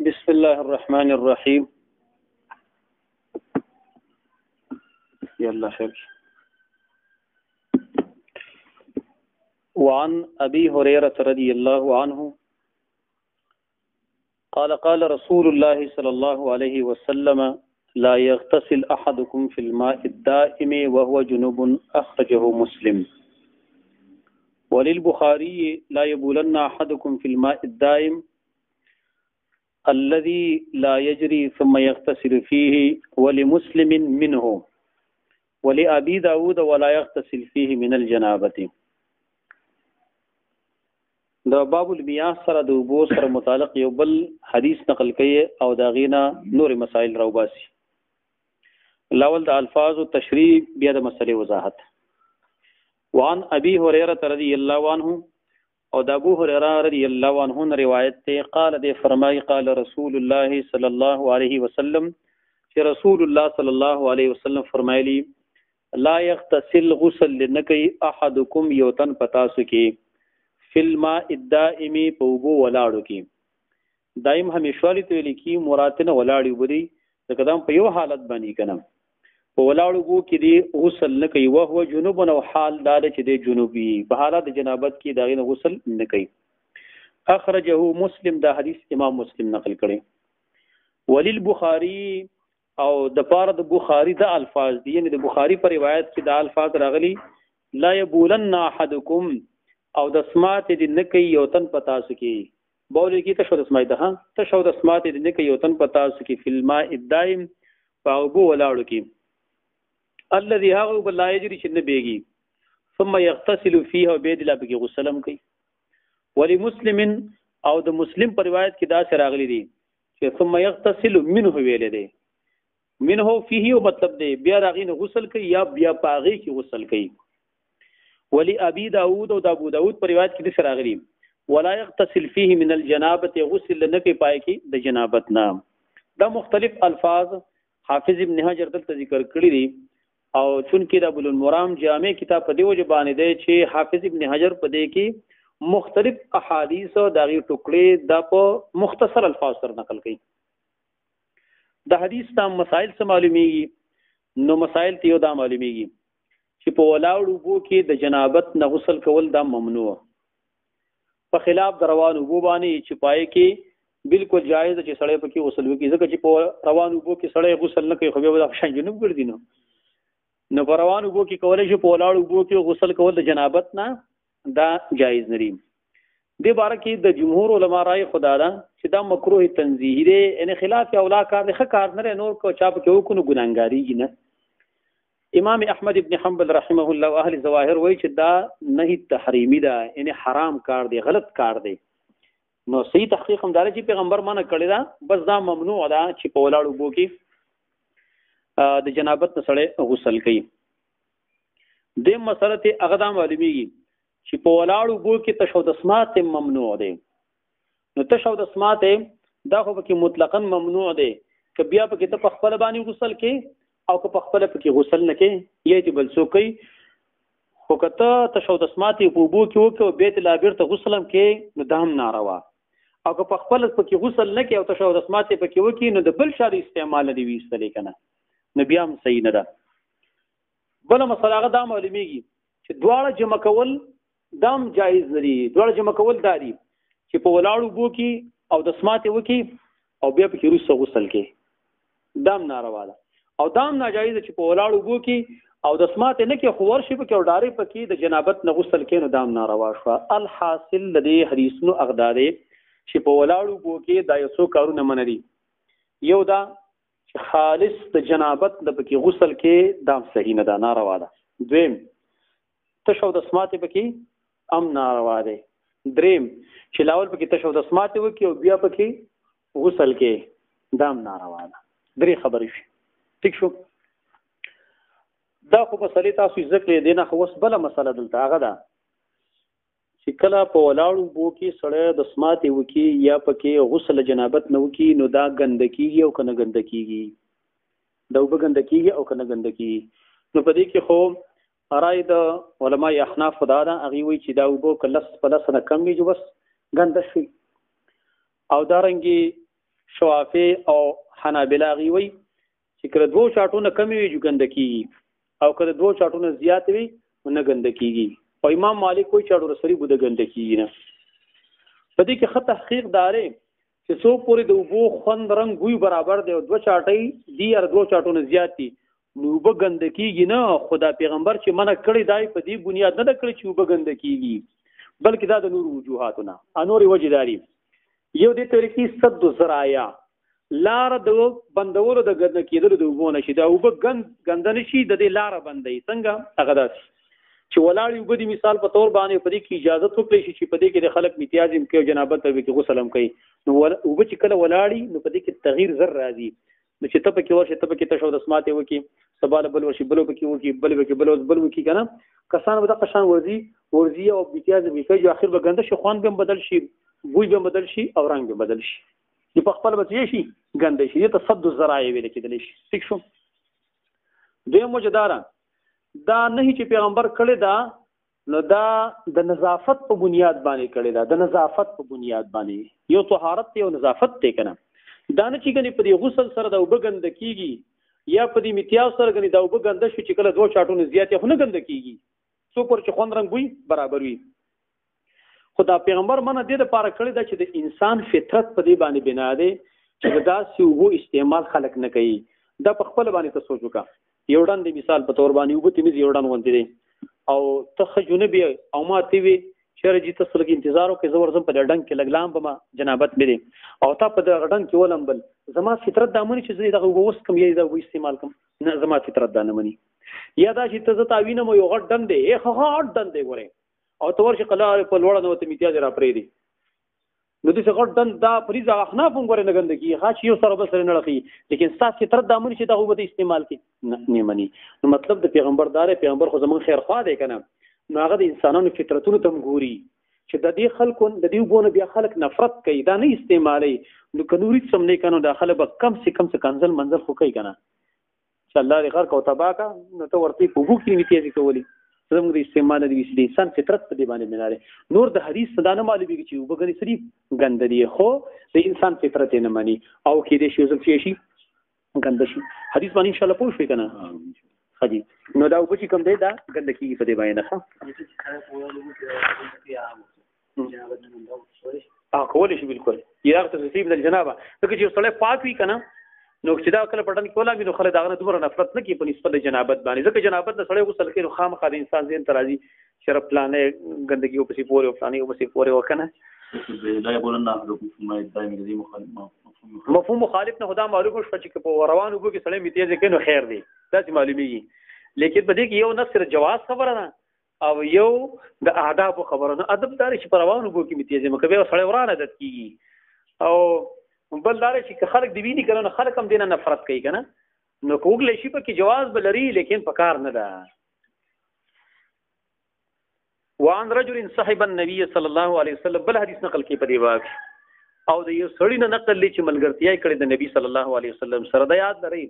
بسم الله الرحمن الرحيم. يلا خير. وعن أبي هريرة رضي الله عنه قال قال رسول الله صلى الله عليه وسلم لا يغتسل أحدكم في الماء الدائم وهو جنوب، أخرجه مسلم. وللبخاري لا يبولن أحدكم في الماء الدائم الذي لا يجري ثم يغتسل فيه، ولمسلم منه ولأبي داود ولا يغتسل فيه من الجنابة. د باب المیاه سره د اوبو سره متعلق یو بل حدیث نقل کوي او د هغې نه نورې مسایل راوباسي. لاول د الفاظو تشریح، بیا د مسئلې وضاحت. وعن ابي هريره رضی الله عنه، او د ابو هريره رضی الله عنه نه روایت دی، قال دی فرمای، قال رسول الله صلی الله علیه وسلم، چې رسول الله صلی الله علیه وسلم فرمایلی، لا یغتسل غسل لنکی احدکم یو تن پتاسو کې فی الماء الدائم په اوبو ولاړو کې. دائم همیشوالی ته ویل کی، مراد نه ولاړې اوبه دي، ځکه دا په یو حالت باندې کنه په ولاړو اوبو کې دی غسل نه کوي. وهو جنوب، او حال دا دی چې دی جنوبي په حالت جنابت کې د هغې نه غسل نه کوي. اخرجه مسلم، دا حدیث امام مسلم نقل کړي. وللبخاري، او د پاره د بخاري د الفاظ دي، یعنی د بخاري پر روایت کې د الفاظ راغلي، لا یبولن احدکم، او د سمات دې نه کوي یو تن په تاسو کې، بولې کې تشو د سمات ده، تشو د سمات دې نه کوي یو تن په تاسو کې، فی الماء الدائم په اوبو ولاړو کې، الذي هغه اوبه لا یجري چې نه بهږي، ثم یغتسل فیه، او بیا دې لا پکې غسل هم کوي. ولمسلم، او د مسلم په روایت کې داسې راغلي دي چې ثم یغتسل منه ویلې دی، منه فيه یو مطلب دی، بیا د هغې نه غسل کوي یا بیا په هغې کې غسل کوي. ولی ابي داود، او د ابو داود په روایت کې داسې راغلي، ولا یغتسل فيه من الجنابة، غسل نه کوي پای کې د جنابت نه. دا مختلف الفاظ حافظ ابن حجر دلته ذکر کړي دي، او چونکې د ابو المرام جامع کتاب په دې وجه باندې دی چې حافظ ابن حجر په دې کې مختلف احادیث او د هغې ټوکړې دا په مختصر الفاظ سره نقل کوي. د حدیث دا مسائل څه معلومیږي؟ نو مسائل ته یو دا معلومیږي چې په ولاړو اوبو کې د جنابت نه غسل کول دا ممنوع، په خلاف د روانو اوبو باندې چې پای کې بالکل جایز ده چې سړی پکې غسل وکړي، ځکه چې په روانو اوبو کې سړی غسل نه کوي خو بیا به دا شان جنوب ګرځي. نو په روانو اوبو کې کولی شي، په ولاړو اوبو کې غسل کول د جنابت نه دا جایز نه دي. دې باره کې د جمهور علما رائے خدا ده چې دا مکروه تنزیهي دی، یعنی خلاف اولا کار دی، ښه کار نه دی، نور که چا پکې وکړو نو ګناهګارېږي نه. امام احمد ابن حنبل رحمه الله او اهل ظواهر وایي چې دا نهي تحریمي ده، یعنی حرام کار دی، غلط کار دی. نو صحیح تحقیق هم دا دی چې پیغمبر منع کړې ده، بس دا ممنوع ده چې په ولاړو اوبو کې د جنابت نه سړی غسل کوي. دې مسله ته هغه دا معلومیږي چې په ولاړو اوبو کې تشو د سمات ممنوع دی. نو تشو د سمات دا خو پکې مطلقاً ممنوع دی، که بیا پکې ته په خپله باندې غسل کې او که په خپله پکې غسل نه کې یا دې بل څوک کوي، خو که ته تشو د سمات په اوبو کې وکړې او بیا دې لا بېرته غسل هم کې نو دا هم ناروا، او که په خپله پکې غسل نه کې او تشو د سمات پکې وکړي نو د بل چا د استعمال نه دې ویستلې که نه، نو بیا هم صحیح نه ده. بله مسله هغه دا معلومیږي چې دواړه جمع کول دا هم جایز نه دي. دواړه جمع کول دا دي چې په ولاړو اوبو کې او د سمات یې وکړي او بیا پکې وروسته غسل کې، دا هم ناروا ده. او دا هم ناجایز ده چې په ولاړو اوبو کې او د سمات یې نه کې خو ورشي پکې او ډارې پکې د جنابت نه غسل کې، نو دا هم ناروا شوه. الحاصل د دې حدیثونو هغه دا دی چې په ولاړو اوبو کې دا یو څو کارونه منع دي. یو دا چې خالص د جنابت نه پکې غسل کې دا هم صحیح نه ده، ناروا ده. دویم تش او د سمات پکې هم ناروا دی. دریم چې لاول پکې تش او د سمات وکړي او بیا پکې غسل کې دا هم ناروا ده. درې خبرې شوې، ټیک شو. دا خو مسلې تاسو یې ذکر دی نه، خو اوس بله مسله دلته هغه ده چې کله په ولاړو اوبو کې سړی د سماتې وکړي یا پکې غسل جنابت نه وکړي نو دا ګنده کېږي او که نه ګنده کېږي؟ دا اوبه ګنده کېږي او که نه ګنده کېږي؟ نو په دې کې خو رای د علماء احناف دا ده، هغوی وایي چې دا اوبه که لس په لس نه کم وي چې بس ګنده شوي. او دارنګې شوافی او حنابلہ غي وي چې کله دوو چاټو نه کمی وي جو ګنده کیږي، او کله دوو چاټو نه زیات وي نه ګنده کیږي. او امام مالک کوئی چاټو سری بده ګنده کیږي نه. په دې کې خط تحقیق دارې چې څو پورې د اوبو خوند رنګ بوی برابر دی او دوه چاټۍ دي یا دوو چاټو نه زیات دي نو اوبه ګنده کیږي نه. خدا پیغمبر چې منع کړی دای په دې بنیاد نه ده کړی چې اوبه ګنده کیږي، بلکې دا د نور وجوهاتو نه انورې وجې داري. یو دې طریقې سد الذرایع، لار د بندولو د ګنده کېدلو د اوبو نه شي، دا اوبه ګنده نه شي، د دې لاره بندوي. څنګه؟ هغه داسې چې ولاړې اوبه دي مثال په تور باندې په دې کې اجازه وکړي شي چې په دې کې د خلک امتیاز هم کوي، جنابت ته کې غسل هم کوي. نو اوبه چې کله ولاړې نو په دې کې تغییر زر راځي، نو چې ته پکې ورشې ته پکې تشه د سماته وکي، سبا له بل ورشي بل پکې وکي، بل پکې بل بل وکي کنه، کسان به دغه شان ورځي ورځي او امتیاز به کوي، اخر به ګنده شي، خوند به بدل شي، بوی به بدل شي او رنګ به بدل شي، نو په خپل به شي ګنده شي. دې ته سد الذرایع ویل کېدلی شي. ټیک شو. دویم وجه داره دا نه چې پیغمبر کړی دا نو دا د نظافت په بنیاد باندې کړی دا، د نظافت په بنیاد باندې یو طهارت دی او نظافت دی کنه. دا نه چې ګنې په دې غسل سره دا اوبه ګنده کیږي یا په دې میتیاز سره ګنې دا اوبه ګنده شي چې کله دوه چاټونو زیات خو نه ګنده کیږي، څو پر چې خوند رنګ بوی برابر وي. خو دا پیغمبر منه دې لپاره کړی دا چې د انسان فطرت په دې باندې بنا دی چې د داسې اوبو استعمال خلک نه کوي. دا په خپل باندې ته سوچ وکړه، یو ډن د مثال په تور باندې اوبه تمیز یو ډن غوندې دی او ته ښه جنوب یې او ما ته وي چېرې چې ته څه لږ انتظار وکړې، زه ورځم په دې ډنګ کې لږ لامبم، جنابت مې دی او تا په دغه ډنګ کې ولمبل، زما فطرت دا مني چې زه دغه اوبه وڅښم یا دا اوبه استعمال کړم، نه زما فطرت دا نه مني. یا دا چې ته زه تا وینم یو غټ ډنګ دی، ای ښه غټ ډنګ دی ګورې، او ته ورشې قلار په لوړه نه ورته میتیازې راپرېږدي، نو داسې غټ ډنډ دا پریز هغه احناف هم ګورې نه ګنده کېږي، ښه چې یو سره بل سره نه اړخي، لیکن ستا فطرت دا مني چې دغه اوبه ته استعمال کړي، نه نه مني. نو مطلب د پیغمبر دا دی، پیغمبر خو زموږ خیرخواه دی که نه، نو هغه د انسانانو فطرتونو ته هم ګوري چې د دې خلکو د دې اوبو نه بیا خلک نفرت کوي، دا نه استعمالوي. نو که نور هېڅ هم نه که نو دا خلک به کم سې کم څه کنځل منځل خو کوي که نه، چې الله دې غرق او تباه کړه، نو ته ورته په اوبو کې امتیازي کولې، زموږ د استعمال نه دی، د انسان فطرت په دې باندې بنا دی. نور د حدیث نه دا نه معلومېږي چې اوبه ګنې څه دي ګنده دي، خو د انسان فطرت یې نه مني او کېدای شي یو ځل څه شي ګنده شي. حدیث باندې انشاءالله پوه شوې که نه؟ ښه دي. نو دا اوبه چې کوم دی دا ګنده کېږي په دې باندې نه. ښه کولی شي بالکل، یا هغه تصیب د جنابه، ځکه چې یو سړی پاک وي که نه، نو چې دا کله په ډنډ کې ولامي نو خلک د هغه نه دومره نفرت نه کوي په نسبت د جنابت باندې، ځکه جنابت نه سړی غسل کوي نو خامخا د انسان ذهن ته راځي چې رب فلانې ګندګي وپسې پورې او فلانې وپسې پورې وکنه. مفهوم مخالف نه خدا معلومه شوه چې په روان اوبو کې سړی میتیازې کوي نو خیر دی، داسې معلومیږي. لیکن په دې کې یو نص جواز خبره ده او یو د آدابو خبره ده. ادب دا دی چې په روان اوبو کې میتیازې مه کوه، بیا سړی وران عادت کېږي. او بل دا چې که خلک دې ویني که نه نو خلک هم دې نه نفرت کوي که نه، نو که وکړلی شي پکې جواز به لري، لیکن په کار نه ده. وعن رجل صاحب النبي صلی الله علیه وسلم، بل حدیث نقل کوي په دې باب کې، او د یو سړي نه نقل دی چې ملګرتیا یې کړې د نبی صلی الله علیه وسلم سره. دا یاد لرئ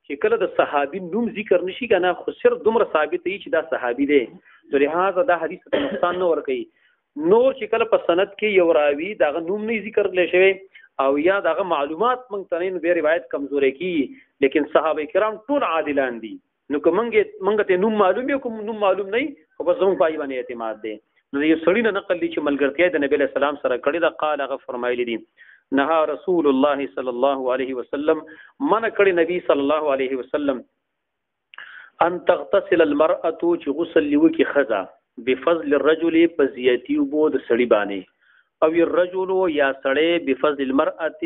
چې کله د صحابي نوم ذکر نشي که نه، خو صرف دومره ثابت دی چې دا صحابي دی، نو لهذا دا حدیث ته نقصان نه ورکوي. نور چې کله په سند کې یو راوي د هغه نوم نه ذکر کړی شوی او یا دغه معلومات مونږ ته نه، نو بیا روایت کمزوری کیږي. لیکن صحابه کرام ټول عادلان دي، نو که مونږ ته نوم معلوم یو کوم نوم معلوم نه، خو بس زمونږ پای باندې اعتماد دی. نو یو سړي نه نقل دی چې ملګرتیا د نبی علیہ السلام سره کړې ده، قال هغه فرمایلی دي نهى رسول الله صلی الله علیه وسلم، منع کړی نبی صلی الله علیه وسلم ان تغتسل المرأة چې غسل وکړي ښځه بفضل الرجل په زیاتي اوبو د سړي باندې، او الرجل یا سړی بفضل المرأة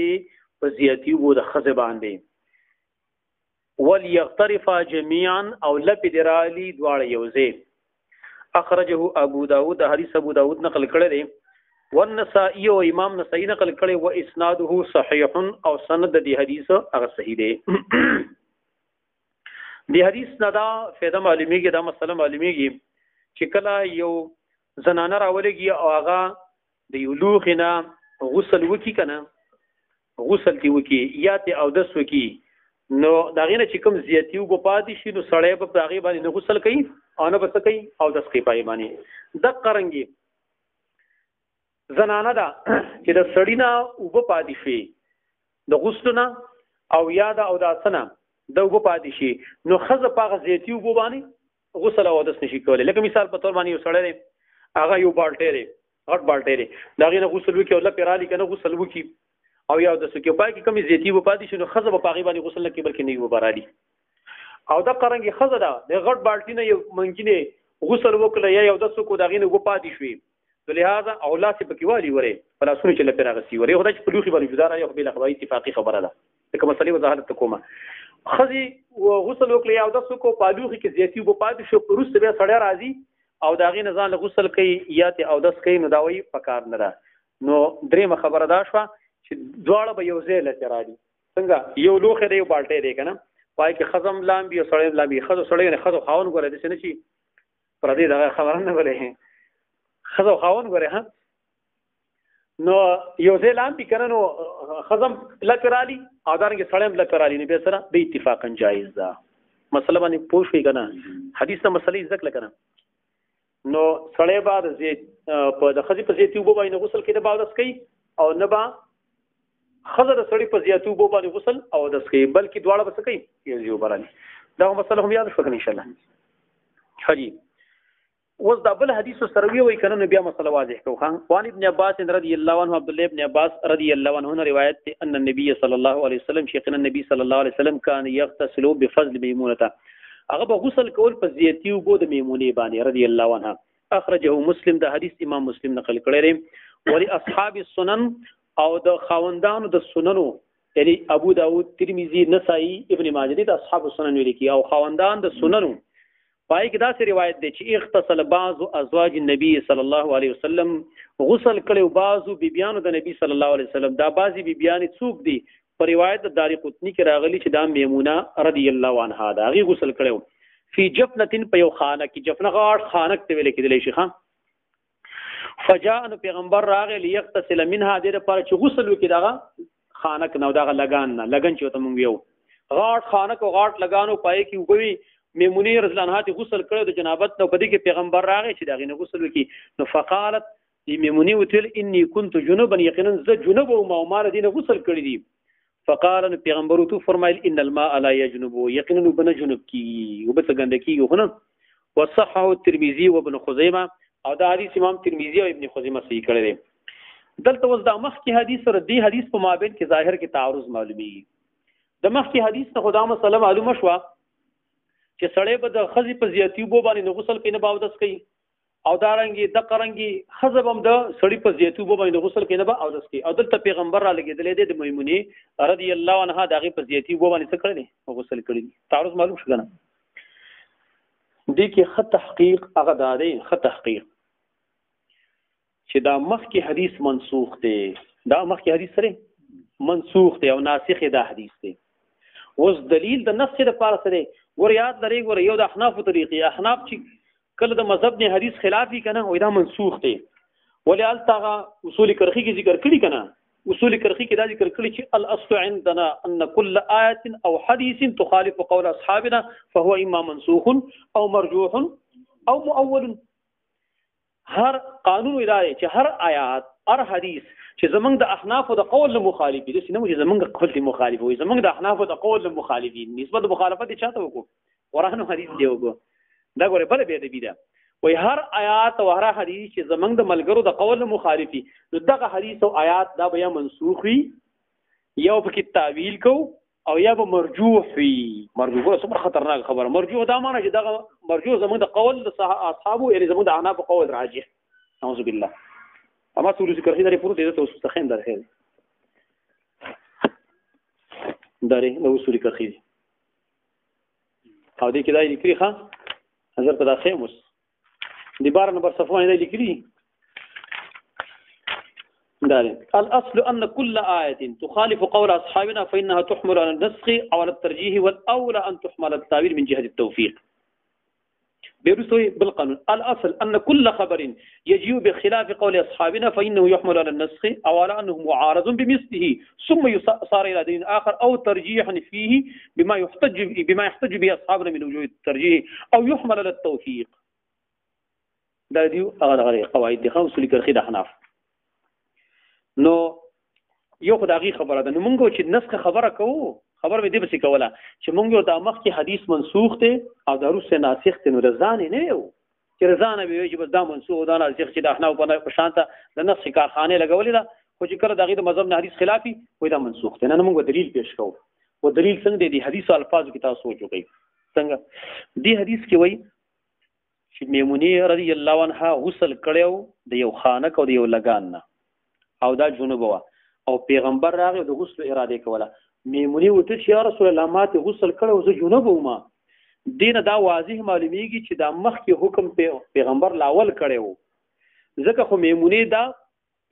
په زیاتي اوبو د ښځې باندې، وليغترفا جميعا او لپې دې رالي دواړه یو ځای. اخرجه ابو داود، حدیث ابو داود نقل کړی دی، والنسائی او امام نسائی نقل کړی، و اسناده صحیح او سند د دې حدیث هغه صحیح دی. دی حدیث نه دا فایده معلومیږي، دا مسله معلومیږي چې کله یو زنانه راولېږي او هغه د یو لوښي نه غسل وکړي که نه، غسل ترې وکړي یا ترې اودس وکړي، نو د هغې نه چې کوم زیاتي اوبه پاتې شي نو سړی به په هغې باندې نه غسل کوي او نه به څه کوي اودس کوي په هغې باندې. دقه رنګې زنانه ده چې د سړي نه اوبه پاتې شوې، د غسل نه او یا د او داسنه د وب پاتې شي، نو خزه پاغه زیتی وب باندې غسل او اودس نشي کولای. لکه مثال په تور باندې یو سړی دی، هغه یو بالټی دی، غټ بالټی دی، دا غي نه غسل وکي او لپاره رالی کنه غسل وکي او یا د سکه پای کې کمی زیتی وب پاتې شي، نو خزه په پاغي باندې غسل نه کوي، بلکې نه یو برالی. او دا قرنګي خزه ده د غټ بالټی نه یو منګینه غسل وکړه یا یو د سکو دا غي نه وب پاتې شي، نو لہذا او لاس په کې والی وره فلاسونه چې لپاره غسی وره، خدای چې په لوخي باندې جدا را یو بل خبره اتفاقی خبره ده. لکه مسلې وضاحت ته کومه خزي غسل وکړي او د سکو په لوخي کې زیاتی وب پاتې شو، پروسته بیا سړی راځي او دا غي نه ځان له غسل کوي یا ته او دس کوي، نو دا وایي پکار نه ده. نو درېمه خبره دا شوه چې دواړه به یو ځای لته راځي. څنګه یو لوخه دی یو بالټی دی کنه، پای کې خزم لامبي او سړی لامبي، خزو سړی نه خزو خاون ګوره دې نه چی پر دې دا خبره نه غلې، خزو خاون ګوره. ها نو یو ځای لامبي کنه، نو خزم لکرالی او دارنګ سړی هم لکرالی، نه به سره به اتفاقا جایز ده. مسله باندې پوه شوې کنه؟ حدیث ته مسلې ذکر کنه. نو سړی به د زیت په د خزي په زیتی وبو باندې غسل کوي، د باودس کوي، او نه به خزه د سړی په زیاتو وبو باندې غسل او دس کوي، بلکې دواړه به څه کوي، یو ځای وبراني. دا مسله هم یاد شو کنه ان شاء الله. حجی اوس دا بل حدیث سره وی وای کنه، نو بیا مسله واضح کو. خان وان ابن عباس رضی الله عنه، عبد الله ابن عباس رضی الله عنه روایت ته ان النبي صلی الله علیه وسلم، شیخنا النبي صلی الله علیه وسلم کان یغتسل بفضل میمونه، هغه به غسل کول په زیاتی وبو د میمونه باندې رضی الله عنها. اخرجه مسلم، د حدیث امام مسلم نقل کړی دی. ولی اصحاب السنن او د خاوندانو د سننو، یعنی ابو داود، ترمذی، نسائی، ابن ماجه، د اصحاب السنن ویل کی او خاوندان د سننو پای کې داسې روایت دی چې اغتسل بعض ازواج النبي صلی الله علیه وسلم، غسل کړو بعضو بیبیانو د نبی صلی الله علیه وسلم. دا بعضی بیبیان څوک دي؟ په روایت د داری قطنی کې راغلی چې دا میمونه رضی الله عنها دا غي غسل کړو فی جفنتن، په یو خانه کې، جفنه غاړ خانک ته ویل کېدلی شي. خان فجاء، نو پیغمبر راغی، لیغتسل منها، دې لپاره چې غسل وکړي دغه خانک نه، دغه لګان نه، لګن چې ته مونږ یو غاټ خانک او غاټ لګانو پای کې وګوي. میمونې رضی الله عنها ته غسل کړو د جنابت، نو په دې کې پیغمبر راغی چې دغه نه غسل وکړي. نو فقالت، دی میمونې وتل انی كنت جنبا، یقینا زه جنب او ما مال دین غسل کړی دي. فقال، نو پیغمبر تو فرمایل ان الماء لا يجنب، یقینا بنه جنب کی وبس ګنده کیږي خو نه. وصححه الترمذي وابن خزیمه، او دا حدیث امام ترمذی او ابن خزیمه صحیح کړی دی. دلته اوس د مخکې حدیث سره دی حدیث په مابین کې ظاهر کې تعارض معلومیږي. د مخکې حدیث نه خدا مسله معلومه شوه چې سړی به د خزي په زیاتی وبو باندې نه غسل کوي نه باودس کوي، او دارنګي د قرنګي خزه بم د سړی په زیاتو وبو باندې غسل کوي نه به اودس کوي. او دلته پیغمبر را لګیدلې دی د میمونې رضی الله عنها دغه په زیاتی وبو باندې څه کړی دی؟ غسل کړی دی. تعارض معلوم شو کنه؟ دې کې خ تحقیق هغه دا دی، خ تحقیق چې دا مخکې حدیث منسوخ دی، دا مخکې حدیث سره منسوخ دی او ناسخ دا حدیث دی. اوس دلیل د نسخ لپاره سره ور یاد لري. ګور یو د احناف طریقې، احناف چې کله د مذهب نه حدیث خلافي کنه وای دا منسوخ دی، ولې التاغه اصول کرخي کې ذکر کړی کنه، اصول کرخي کې دا ذکر کړی چې الاصل عندنا ان كل آیه او حدیث تخالف قول اصحابنا فهو اما منسوخ او مرجوح او مؤول. هر قانون ادارې چې هر آیات هر حدیث چې زمونږ د احناف د قول له مخالف دي، نه چې زمونږ قول دی مخالف وي، زمونږ د احناف د قول له مخالف دي، نسبت مخالفت چاته وکړو؟ قرآن او حدیث دی وکړو. دا ګوره بل به دی ده وای هر آیات او هر حدیث چې زمونږ د ملګرو د قول له مخالف دي، نو دغه حدیث او آیات دا بیا منسوخ وي، یو پکې تعویل کو او یا به مرجوح وي. مرجوح ګوره څومره خطرناک خبره. مرجوح دا معنی چې دغه مرجوح زمونږ د قول د اصحابو یعنی زمونږ د احناف قول راجح، نعوذ بالله. اما څو ذکر خې درې پروت دی ته اوس تخیم درخې درې له اصول کرخي دي او دې کې دا لیکلي ښه نظر ته دا خیم اوس د 12 نمبر صفحه باندې لیکلي دا الاصل ان كل آية تخالف قول اصحابنا فانها تحمل على النسخ او على الترجيح، والاولى ان تحمل التاويل من جهة التوفيق. بيرسوي بالقانون الأصل أن كل خبر يجيء بخلاف قول أصحابنا فإنه يحمل على النسخ أو على أنه معارض بمثله ثم يصار إلى دين آخر أو ترجيح فيه بما يحتج به أصحابنا من وجوه الترجيح أو يحمل على التوفيق. دا دي هغه قواعد دي خو اصول کرخي د احناف. نو یو خو د هغې خبره ده. نو مونږ چې نسخ خبره کوو، خبر مې دې پسې کوله چې مونږ یو دا مخکې حدیث منسوخ دی او دا وروسته ناسخ دی، نو رضا نه یو چې رضا نه وي چې بس دا منسوخ او دا ناسخ چې د احناف په شان ته د نسخ کارخانې لګولې ده، خو چې کله د هغې د مذهب نه حدیث خلافي وایي دا منسوخ دی. نه نه، مونږ دلیل پیش کوو. و دلیل څنګه دی؟ د حدیث الفاظو کې تاسو سوچ وکړئ څنګه دې حدیث کې وایي چې میمونې رضی الله عنها غسل کړی د یو خانک او د یو لګان نه، او دا جنوب وه، او پیغمبر راغی د غسل اراده کوله. میمونې ورته چې یا رسول الله ما ته غسل کړی او زه جنوب وم. دینه دا واضح معلومیږي چې دا مخکې حکم پیغمبر لاول کړی وو، ځکه خو میمونې دا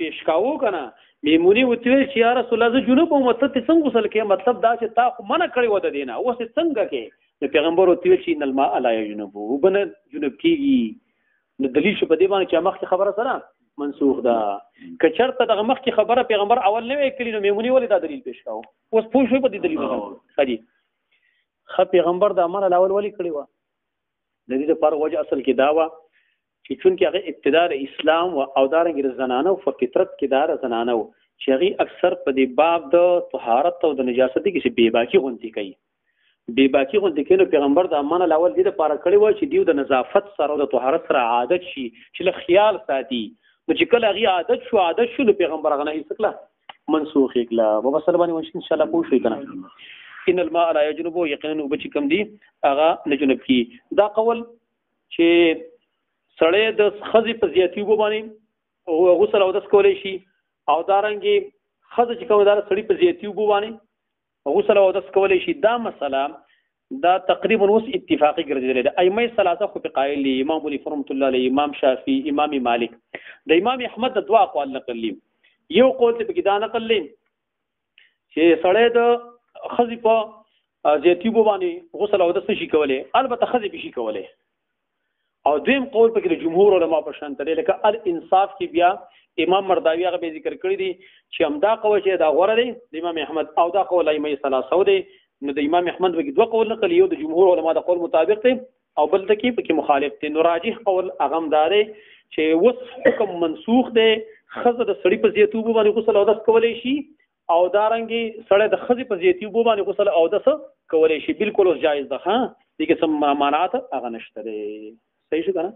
پیش کاوه کنه. میمونې ورته ویل چې یا رسول الله زه جنوب وم، ته څنګه غسل کوې؟ مطلب دا چې تا خو منع کړی وه د دې نه، اوس یې څنګه کوې؟ نو پیغمبر ورته ویل چې ان الماء لا یجنب، اوبه نه جنوب کېږي. نو دلیل شو په دې باندې چې مخکې خبره سره منسوخ ده. که چېرته دغه مخکې خبره پیغمبر اول نه وی کړې، نو میمونې ولې دا دلیل پیش کاوه؟ اوس پوه شوې په دې دلیل باندې؟ ښه دي. ښه، پیغمبر دا منع اول ولې کړې وه؟ د دې لپاره وجه اصل کې دا وه چې چونکې هغه ابتدا د اسلام و او دارنګې د زنانو په فطرت کې دا د زنانو چې هغې اکثر په دې باب د طهارت او د نجاست کې چې بېباکي غوندې کوي، بېباکي غوندې کوي. نو پیغمبر دا منع اول دې لپاره کړې وه چې دیو د نظافت سره او د طهارت سره عادت شي، چې له خیال ساتي. نو چې کله هغې عادت شو، نو پیغمبر هغه نه هېڅ کړه منسوخ یې کړه. په مسله باندې ان شاء الله پوه شوئ که نه؟ ان الماء لا یجنب، یقینا اوبه چې کوم دي هغه نه جنب کېږي. دا قول چې سړی د ښځې په زیاتي اوبو باندې غسل او اودس کولی شي، او دارنګې ښځه چې کومه ده سړي په زیاتي اوبو باندې غسل او اودس کولی شي، دا مسله دا تقریبا اوس اتفاقي ګرځېدلې ده. ائمه ثلاثه خو په قایل دي، امام ابو حنیفه رحمة الله علیه، امام شافعي، امام مالک. د امام احمد د دوه اقوال نقل دي. یو قول ته پکې دا نقل دی چې سړی د ښځې په زیاتي اوبو باندې غسل او اودس نشي کولی، البته ښځې پې شي کولی. او دویم قول پکې د جمهور علما په شان دی، لکه الانصاف کې بیا امام مرداوي هغه به ذکر کړی دی چې همدا قول چې دا غوره دی د امام احمد، او دا قول ائمه ثلاثه دی. نو د امام احمد پکې دوه قول نقل، یو د جمهور علما د قول مطابق دی او بل ټکی پکې مخالف دی. نو راجح قول هغه هم دا دی چې اوس حکم منسوخ دی، ښځه د سړي په زیاتي اوبو باندې غسل او اودس کولی شي، او دارنګې سړی د ښځې په زیاتي اوبو باندې غسل او اودس کولی شي، بالکل اوس جایز ده. ښه، دې کې څه ممانعت هغه نشته دی. صحیح شو که نه؟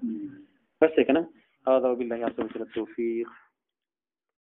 بس دی که نه؟ هذا وبالله عز وجل التوفيق.